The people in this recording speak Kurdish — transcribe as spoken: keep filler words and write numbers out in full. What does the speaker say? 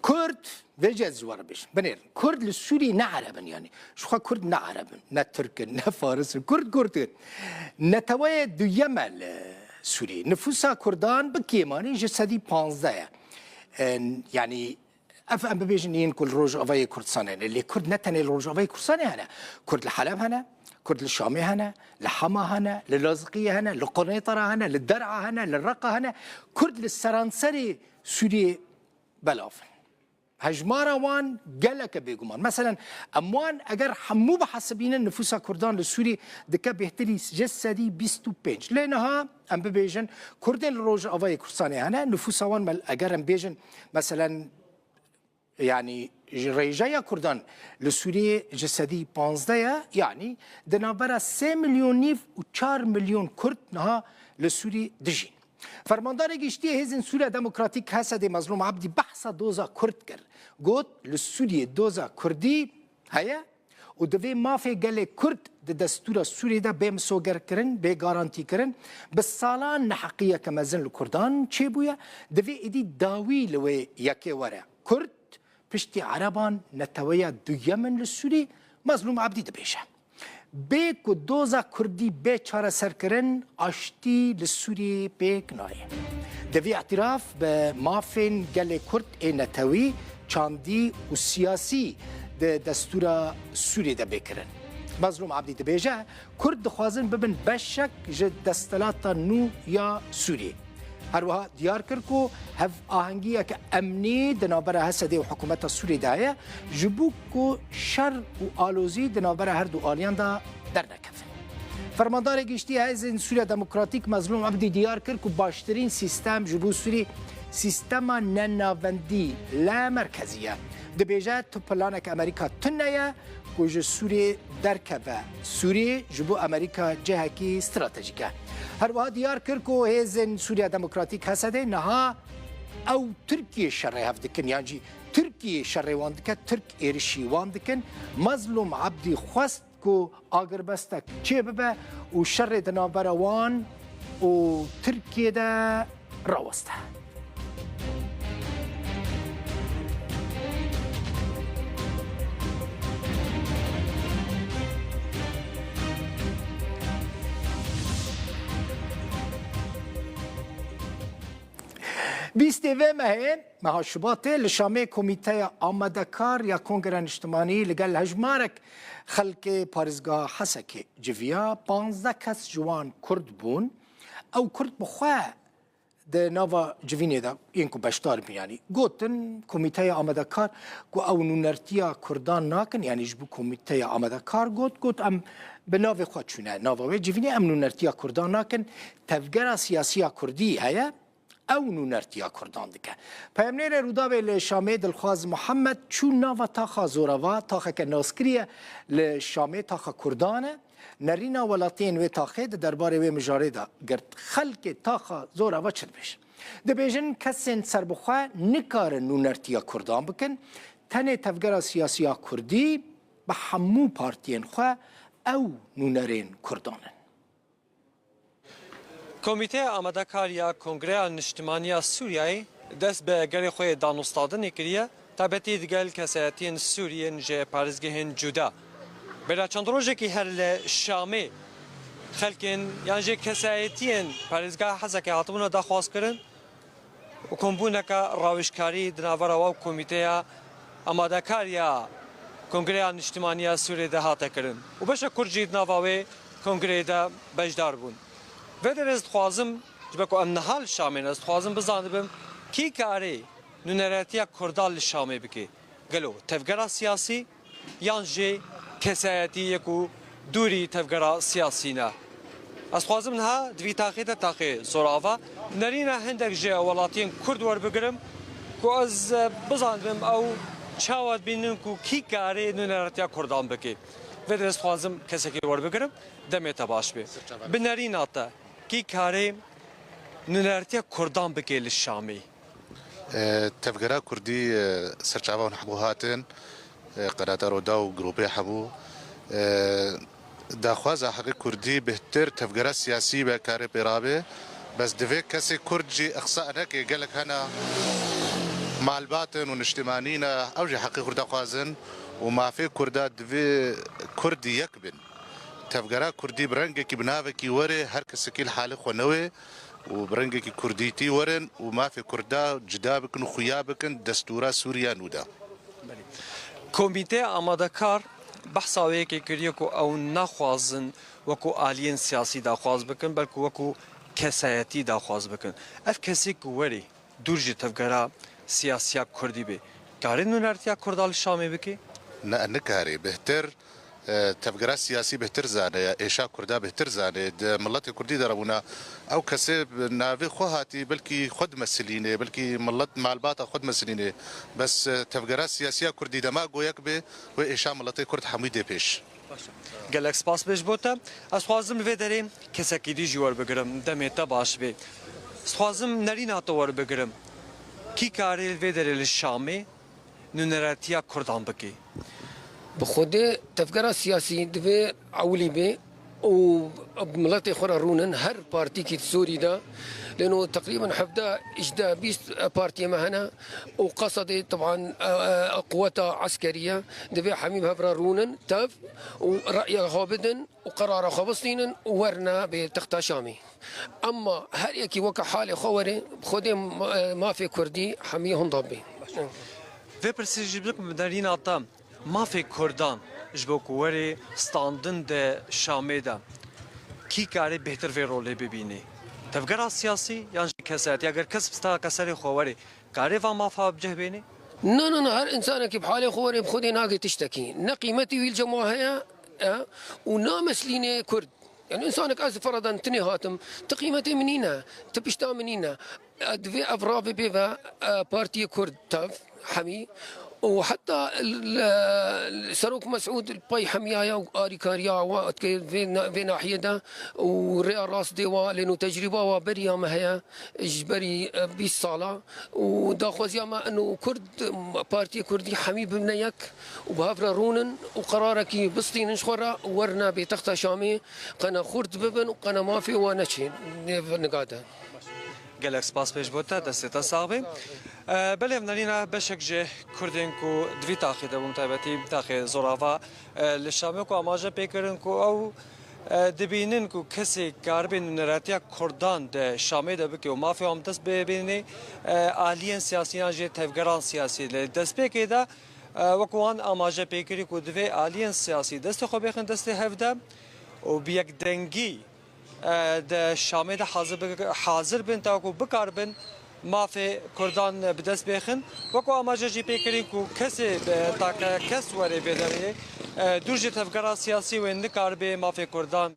Kurd, vêce ez ji we re bêjim. Binêrin. Kurd li Sûriyê ne Ereb in yanî. Ji xwe Kurd ne Ereb in, ne Tirk in, ne Faris in. Kurd, Kurd in. Neteweyê duyem e li Sûriyê. Nifûsa Kurdan bi kêmanî ji sedî panzdeh ye. E, yanî ev em bibêjin yên ku li Rojavayê Kurdistanê hene. Lê Kurd ne tenê li Rojavayê Kurdistanê hene. Kurd li Heleb hene, Kurd li Şamê hene, li Hema hene, li Laziqiyê hene, li Qunêtara hene, li Der'a hene, li Reqa hene. Kurd li seranserê Sûriyê belav in. Hejmara wan gelek e bêguman. Meselen, em wan eger hemû bihesibînin, nifûsa Kurdan li Sûrî dike bêhtirî ji sedî bîst û pênc. Lê niha em bibêjin, Kurdên li Rojavayê Kurdistanê hene, nifûsa wan me-, eger em bêjin, meselen, yanî ji rêjeya Kurdan li Sûriyê ji sedî panzdeh ye, yanî di navbera sê milyon nîv û çar milyon Kurd niha li Sûrî dijîn. Fermandarê Giştî yê Hêzên Sûriya Demokratîk, H S D, Mezlûm Ebdî behsa doza Kurd kir. Got, li Sûriyê doza Kurdî heye û divê mafê gelê Kurd di destûra Sûriyê de bê misogerkirin, bê garantîkirin. Bi salan neheqiyeke mezin li Kurdan çêbûye. Divê êdî dawî li wê yekê were. Kurd piştî Ereban neteweya duyem in li Sûrî, Mezlûm Ebdî dibêje. Bê ku doza Kurdî bê çareserkirin, aştî li Sûriyê pêk nayê. Divê îtiraf bi mafên gelê Kurd ê netewî, çandî û siyasî di destûra Sûriyê de bê kirin. Mezlûm Ebdî dibêje, Kurd dixwazin bibin beşek ji desthilata nû ya Sûriyê. Her wiha diyar kir ku hevahengiyeke emnî di navbera H S D û hikûmeta Sûriyê de heye, ji bo ku şer û alozî di navbera her du aliyan de dernekevin. Fermandarê Giştî Hêzên Sûriya Demokratîk Mezlûm Ebdî diyar kir ku baştirîn sîstem ji bo Sûrî sîstema nenavendî lemerkezî ye. Dibêje, tu planeke Amerîka tune ye, ku ji Sûriyê derkeve. Sûriyê ji bo Amerîka cihekî stratejîk e. Her wiha diyar kir ku Hêzên Sûriya Demokratîk, H S D, niha ew Tirkiyê şerê hev dikin, yan jî Tirkiyê şerê wan dike, Tirk êrişî wan dikin. Mezlûm Ebdî xwest ku agirbestek çêbibe û şerê di navbera wan û Tirkiyê de raweste. Bîstê vê mehê, meha Şubatê, li Şamê Komîteya Amadekar ya Kongreya Niştimanî li gel hejmarek xelkê parêzgeha Hesekê civiya. Panzdeh kes ji wan Kurd bûn. Ew Kurd bi xwe di nava civînê de yên ku beşdar bûn, yanî gotin, Komîteya Amadekar ku ew nûnertiya Kurdan nakin, yanî ji bo Komîteya Amadekar got, got, em bi navê xwe çûne nava wê civînê, em nûnertiya Kurdan nakin, tevgera siyasiya Kurdî heye, ew nûnertiya Kurdan dike. Peyamnêrê Rûdawê li Şamê Dilxwaz Muhammed çû nava taxa Zorava, taxeke naskirî ye li Şamê, taxa Kurdan e. Nerîna welatiyên wê taxê di derbarê wê mijarê de girt. Xelkê taxa Zorava çi dibêjin? Dibêjin kesên serbixwe nikarin nûnertiya Kurdan bikin. Tenê tevgera siyasî ya Kurdî bi hemû partiyên xwe ew nûnerên Kurdan in. Komîteya Amadekar ya Kongreya Niştimanî ya Sûriyeyê dest bi gelê xwe yê danûstandinê kiriye, taybetî digel kesayetiyên Sûrî yên ji parêzgehên cuda. Bêra çend rojekî her li Şamê xelkên yan jî kesayetiyên parêzgeha Hesekê hatibûne daxwazkirin û kombûneke rawêjkarî di navbera wan û Komîteya Amadekar ya Kongreya Niştimanî ya Sûriyê de hate kirin û beşek Kurd jî di nava wê kongreyê de beşdar bûn. Vê derê ez dixwazim, ji ber ku em niha li Şamê ne, ez dixwazim bizanibim kî karê nûneratiya Kurdan li Şamê bike. Gelo tevgera siyasî yan jî kesayetî yê ku dûrî tevgera siyasî ne? Ez dixwazim niha di vî taxê de, taxê Zorava, nerîna hindek ji welatiyên Kurd werbigirim ku ez, e, bizanibim ew çawa dibînin ku kî karê nûneratiya Kurdan bike. Vê derê ez dixwazim kesekî werbigirim. Demê te baş be. Bi nerîna te, kî karê nûneratiya Kurdan bike li Şamê? E, tevgera Kurdî, e, serçava hûn hemû hatin, e, qenata Roda û grûpê hemû, e, daxwaza heqê Kurdî bêhtir tevgera siyasî be, karê pê rabe. Bes divê kesê Kurd jî ixsa neke, gelek hene Malbat in û niştimanî ne, ew jî heqê xwe dixwazin û mafê Kurda divê Kurd yek bin. Tevgera Kurdî bi rengekî, bi navekî were, her kesekî li halê xwe newê û bi rengekî Kurdîtî werin û mafê Kurda cida bikin û xuya bikin destûra Sûriya nû de. Komîteya amadekar behsa wê yekê kiriye ku ew naxwazin wekû aliyên siyasî daxwaz bikin, belkû wekû kesayetî daxwaz bikin. Ev kesê ku werê dûr ji tevgera siyasiya Kurdî bê, karê nûnertiya Kurda li Şamê bike? Ne, nikarê. Bihtir, e, tevgera siyasî bihtir zane, ya êşa Kurda bihtir zane. Di miletê Kurdî de rebûna. Ew kesê bi navê xwe hatî, belkî xwe dimesilîne, belkî milet malbata xwe dimesilîne. Bes, e, tevgera siyasiya Kurdî dema goyek bê, wê êşa miletê Kurd hemû dê pêş. Gelek spas bê ji bo te. Ez xwazim li vê derê kesekî dî jî werbigirim. Demê te baş bê. Ez xwazim nerîna te werbigirim. Kî karê li vê derê li Şamê nûneratiya Kurdan bike? Bi xwedê tevgera siyasî divê ewilî bê û bi miletê xwe re rûnin, her partîkî di Sûrî de. Lêno teqrîben hevdeh, hejdeh, bîst partiyê me hene û Qesedê, teban, e, e, quweta eskerî ye. Divê hemî bi hev re rûnin, tev û reya xwe bidin û qerara xwe bistînin û werine bê texta Şamê. Emma her yekî weke halê xwe were, bi xwedê ma-, mafê Kurdî hemî hinda bê. Vê pirsê jî bikim bi derîna te, mafê Kurdan ji bo ku were standin di Şamê de, kî karê bêhtir vê rolê bibînê? Tevgera siyasî yan jî kesayetî? Eger kes bi staka serê xwe were, karê van mafa bi cih bênê? Na, na, na, her însanekî bi halê xwe were bi xwedê nagê tiştekî. Ne qîmetî wî li cem wan heye, e, û nameslînê Kurd. Yani însanek ez feradan tinê hatim, ti qîmetê min nîne, ti pişta min nîne. E, divê ev ravê bê ve, e, partiyê Kurd tev hemî û heta l-, l-, Serok Mesûd li pey hemiya ye û arîkariya wa dike vê na-, vê nahiyê de û rêya rast dê wa, lêno tecrîba wa beriya me heye ji berî, e, bîst sala û daxwaziya me ino Kurd, Partiyê Kurdî hemî bibine yek û bi hev re rûnin û qerarekî bistînin ji xwe re û werine bê texta Şamê, qe ne xurt bibin û qe ne mafê wan neçê nêv niga de. Gelek spas bê ji bo te, destê te sax bê. E, belê, em nerîna beşek ji Kurdên ku di vî taxê de bûn, taybetî taxê zorava, e, li Şamê ku amaje pê kirin ku ew, e, dibînin ku kesê karibê nûneratiya Kurdan di Şamê de bike û mafê wan bi dest bê-, bênê, e, aliyên siyasî yan jî tevgeran siyasî. Li destpêkê de, e, wek wan amaje pê kirî ku divê aliyên siyasî destê xwe bêxin destê hev de û bi yekdengî e, di Şamê de hazir bi-, hazir bin, ta ku bikaribin mafê Kurdan bi dest bêxin. Weko amaje jî pê kirî ku kesê, e, take kes were vê derê, e, dûr ji tevgera siyasî wê nikaribe mafê Kurdan